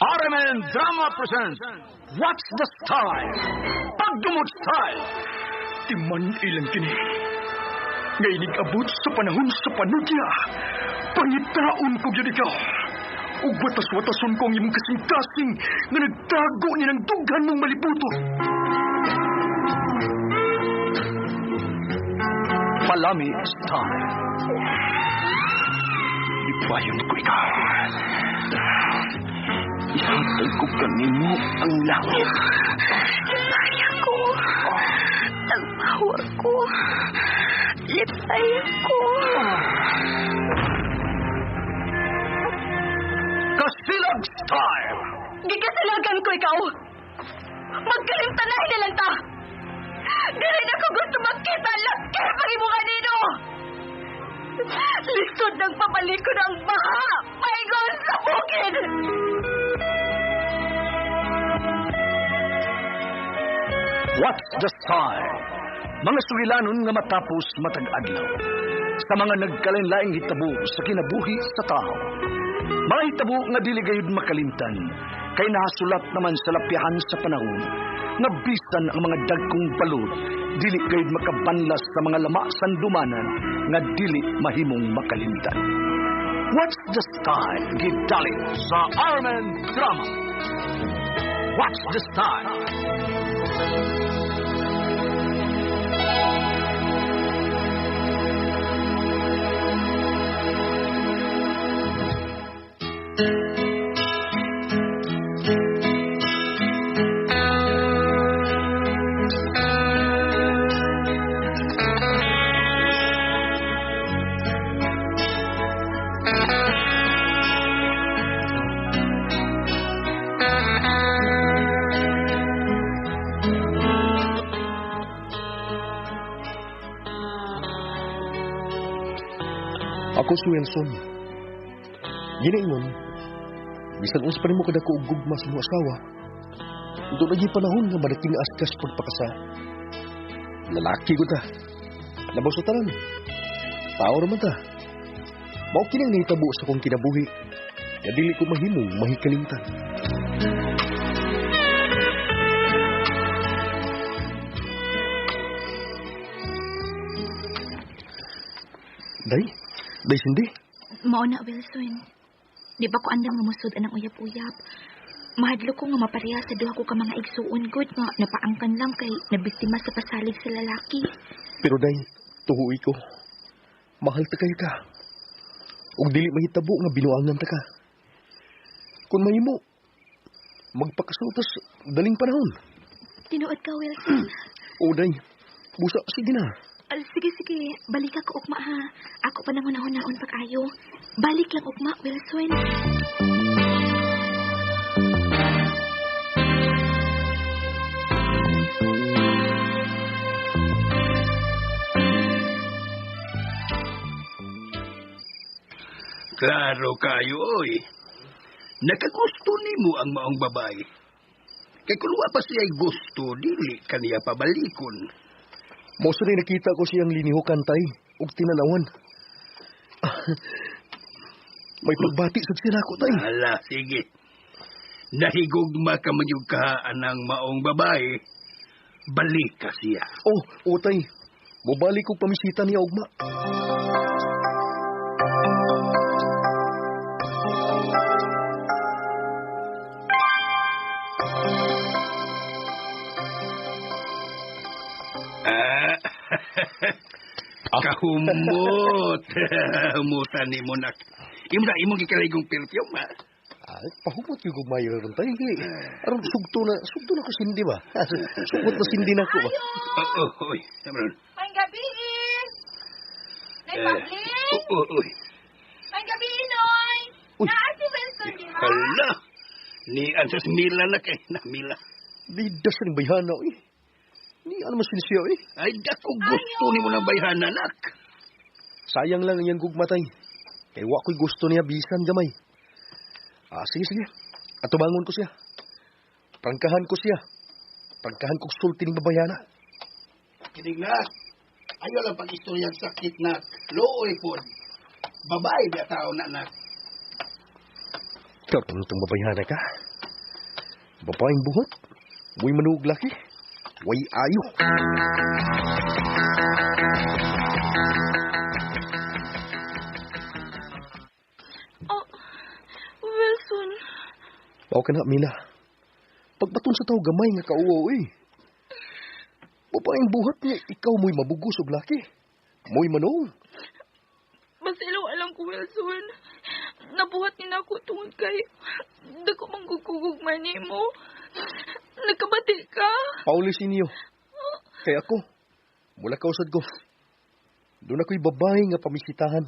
RMN Drama presents What's the Style? Pagdumot Style! Timan ilang kini. Nga abot sa panahon sa panudya. Pangitaon ko gyud ikaw. Ug watas-watason ko ang imong kasing-kasing nga nagtago ni ng dughan mong malibuto. Palami Style. Ipayon ko ikaw. Ihatag ko kanimo ang langit. Lipay ako. Tagpawa ko. Lipay ako. Kasilag Style! Gikasilagan ko ikaw. Magkalimtanahin na lang ta. Dili na ko gusto makita laki pag imo kanino. Lisod ng pabalikon ang baha. Paingon sa bukid. What's the Style? Mga sugilanon nga matapos matag adlaw. Sa mga nagkalain-laing hitabo sa kinabuhi sa tao. Mga hitabo nga dili gayud makalimtan, kay nahasulat naman sa lapyahan sa panahon, nga bisan ang mga dagkong balod, dili gayud makabanlas sa mga lama sandumanan nga dili mahimong makalimtan. What's the Style? Gidalit sa RMN Drama. What's the Style? Ako si Wilson. Ginaingon, bisan unsa pa nimo kadako og gugma sa imong asawa, doon lagi panahon nga madating ka sa pagpakasa. Lalaki ko ta. Labaw sa tanan. Tao raman ta. Mao kini ang nahitabo sa akong kinabuhi. Nga dili ko mahimong mahikalimtan. Day, Day Cindy. Mao na, Wilson. Di ba ko andam nga musod anang uyap-uyap? Mahadlo ko nga mapareha sa duha ko ka mga igsuon gud nga napaangkan lang kay nabiktima sa pasalig sa lalaki. Pero day, tuhuoy ko. Mahal ta kayo ka. Ug dili mahitabo nga binuangan ta ka. Kung mahimo, magpakasal tas daling panahon. Tinuod ka, Wilson. O day, busa sige na. Sige, sige. Balik ako ugma ha. Ako pa nang hunahon pag-ayo. Balik lang ugma, Wilson. Klaro kayo, oy. Nakagusto nimo ang maong babae. Kay kung wa pa siya'y gusto, dili kaniya pabalikon. Mo sa nakita ko siyang linihukan tay ug tinanawan. May pagbati sa siya nako tay. Hala, sige. Nahigugma ka man yung ka anang maong babae, balik ka siya. Oh, o tay. Mobalik og pamisita niya ugma. Ah, kahumot. Humutan ni mo nak. Imo na imong gikaligong perfume, ha? Ay, pahumot yung gugmay ron tay. Aron sugto na ko sindi ba? Sugot na sindi na ko ba? Oo, oh, oy. Tama ron. May gabi, Nay Pabling! Oo, oy. May gabi, Noy! Uy. Naa si Wilson, di ba? Hala. Ni Ansas Mila na kay na Mila. Di das ning bayhana oy. Ni ano man siya oy. Ay, dako gusto nimo ng bayhana, nak. Sayang lang ang iyang gugmatay. Kay wa ko'y gusto niya bisan gamay. Ah, sige, sige. Atubangon ko siya. Prangkahan ko siya. Prangkahan ko sulti ning babayana. Kinig na. Ayaw lang pag-istoryang sakit na. Looy po. Babae ba tao na, nak? Karon tong babayana ka. Babaeng buhat, way manuog laki, way ayo. Oh, Wilson. Mao ka na, Mila. Pagbaton sa tao gamay nga kauwaw eh. Babaeng buhat niya, ikaw mo'y mabugos og laki. Mo'y manuog. Basilo alam ko, Wilson. Nabuhat ni na ako tungod kay dako mang gugugugma nimo. Nagkabati ka. Paulis inyo. Kaya ako, mula kausad ko. Doon ako'y babae nga pamisitahan.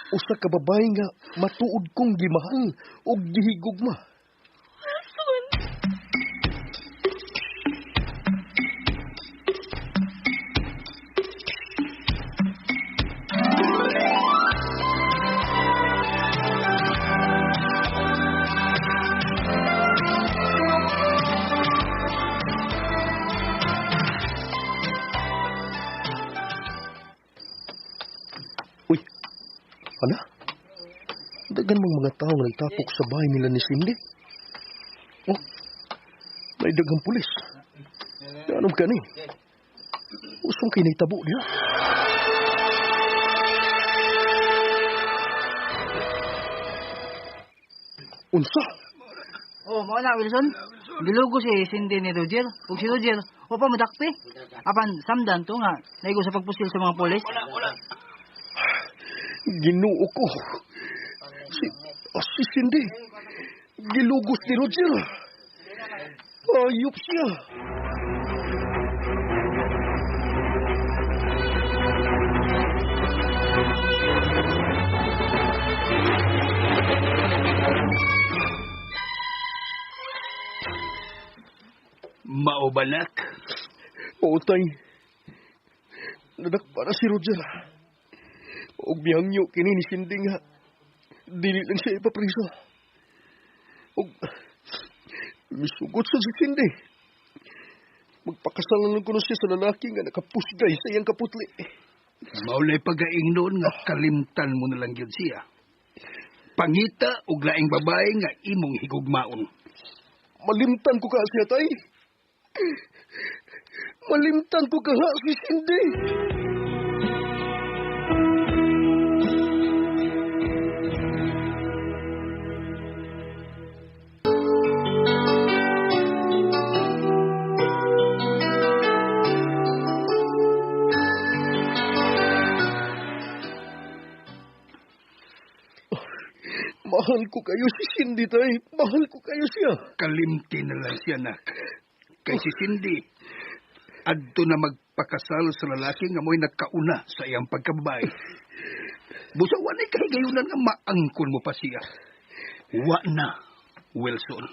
Usa ka babae nga matuod kong gimahal og gihigugma. Wilson. Uy, hala? Dagan mong mga tao nga nagtapok sa bahay nila ni Cindy. Oh, may daghang pulis. Anong kani? Usong kay naitabo niya. Unsa? Oh, mao na Wilson. Gilugo si Cindy ni Roger. Ug si Roger, wa pa madakpi. Apan samdan to nga naigo sa pagpusil sa mga pulis. Ginoo ko. Si Cindy. Gilugos ni Roger. Ayop siya. Mao ba, nak? Oo, tay. Nadakpa na si Roger. Og mihangyo kini ni Cindy nga dili lang siya ipapriso. Og misugot sa si Cindy. Magpakasal na lang kuno siya sa lalaki nga nakapusgay sa iyang kaputli. Maulay pagaing noon nga kalimtan mo na lang yun siya. Pangita og laing babae nga imong higugmaon. Malimtan ko ka siya, tay. Malimtan ko ka si Cindy. Mahal ko kayo si Cindy, tay. Mahal ko kayo siya. Kalimti na lang siya, nak. Kay si Cindy, adto na magpakasal sa lalaki nga mo'y nagkauna sa iyang pagkababae. Busa wa na'y kahigayunan nga maangkon mo pa siya. Wa na, Wilson.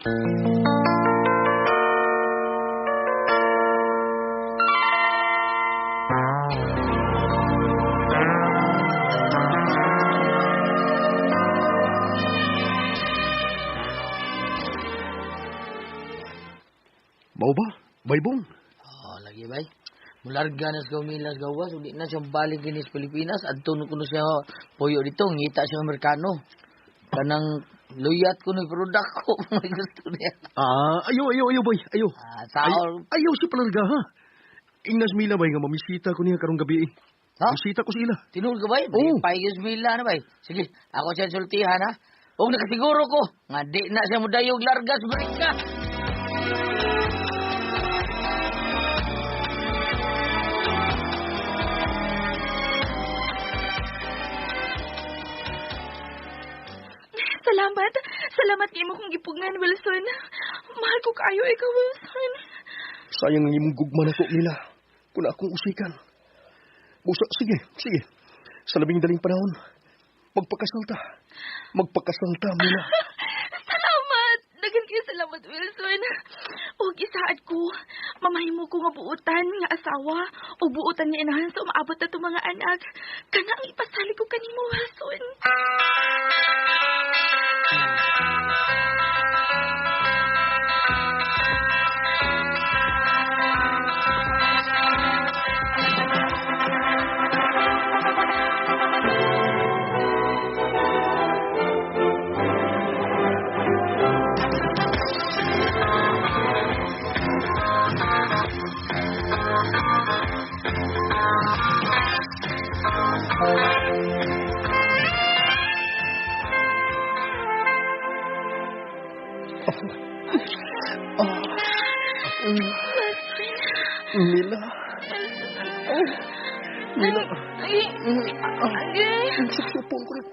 Mao ba? Baybong? Oh, lagi bay. Mularga na sa Milas gawas, uli na siyang balik din sa Pilipinas. Adto na kuno siya puyo dito, ngita siya Amerikano. Kanang luyat ko ni product ko, may gusto niya. Ah, ayo, ayo, ayo, bay. Ayo. Ah, sao? Ayaw siya palarga, ha? Ingnas Mila, bay, nga mamisita ko niya karong gabi. Ha? Misita ko sila. Tinuod ka bay? Oo. Paigis Mila na bay. Sige, ako siya sultihan, ha? Huwag nakasiguro ko, nga di na siya mudayog larga sa Amerika. Salamat. Salamat nimo kong gipugngan, Wilson. Mahal ko kaayo ikaw, Wilson. Sayang ang imong gugma nako, Mila. Kung akong usikan. Busa, sige, sige. Sa labing daling panahon, magpakasal ta. Magpakasal ta, Mila. Salamat. Daghan kayo salamat, Wilson. Og isaad ko, mamahimo ko nga buutan nga asawa o buutan nga inahan sa umaabot na itong mga anak. Kana ang ipasali ko kanimo, Wilson. Mila. Mila. Ay, ay. Suksupon ko rin.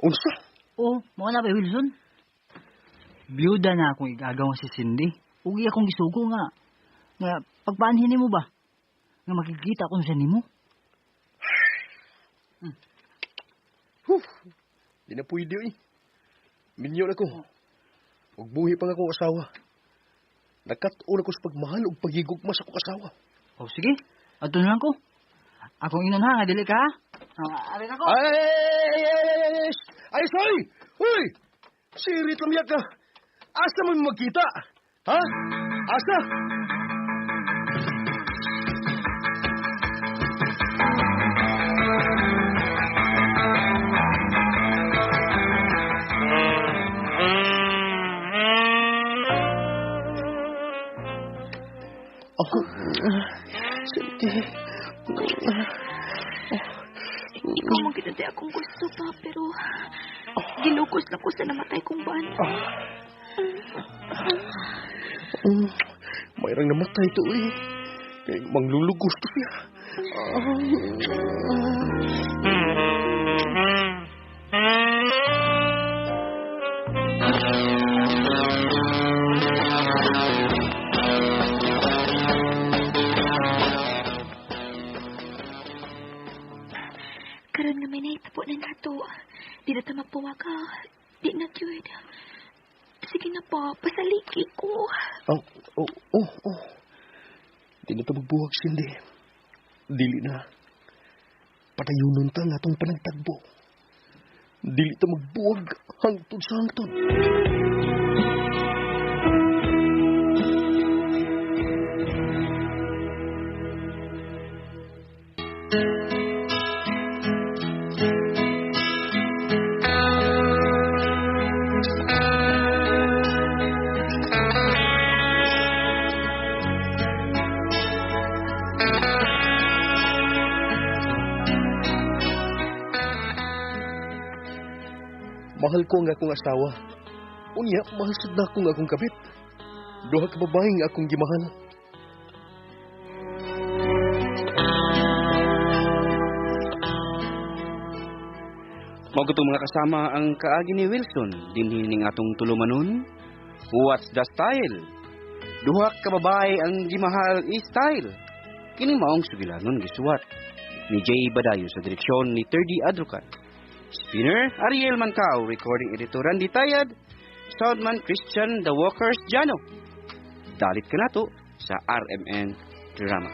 Unsa? Oh, mao na ba Wilson? Biyuda na akong igagaw si Cindy. Ugi akong gisugo nga. Nga pagpaanhin nimo ba? Nga makikita ko sa nimo. Huh. Di na pwede eh. Minyo na ko. Ug buhi pa nga akong asawa. Nakat-on ako sa pagmahal ug pagigugma sa akong asawa. Oh, sige. Adto na lang ko. Akong ingnon ha, nga dili ka. Ah, ari na ko. Ay, ay, ay, ay, ay, ay, sorry! Uy! Sirit lang ka. Asa mo magkita? Ha? Asa? Oh, Cindy. Ikaw man kita di akong gusto pa, pero gilukos na ko sa namatay kong bana. Mayroong namatay to eh. Kay manglulugos to siya. Karon nga may nahitabo na nato. Di na ta magpuwaga. Di na gyud. Sige na pa, pasaliki ko. Oh, oh, oh, oh. Di na ta magbuwag, Cindy. Dili na. Patayunon ta nga atong panagtagbo. Dili ta magbuwag hangtod sa hangtod. Mahal ko ang akong asawa. Unya, mahal sad na akong akong kabit. Duha ka babae nga akong gimahal. Mao gutong mga kasama ang kaagi ni Wilson dinhi ning atong tulumanon. What's the style? Duha ka babae ang gimahal i style. Kini maong sugilanon gisuwat ni Jay Badayo sa direksyon ni 30 Adrocat. Spinner Ariel Mancao, recording editor Randy Tayad, soundman Christian The Walkers Jano. Dalit ka nato sa RMN Drama.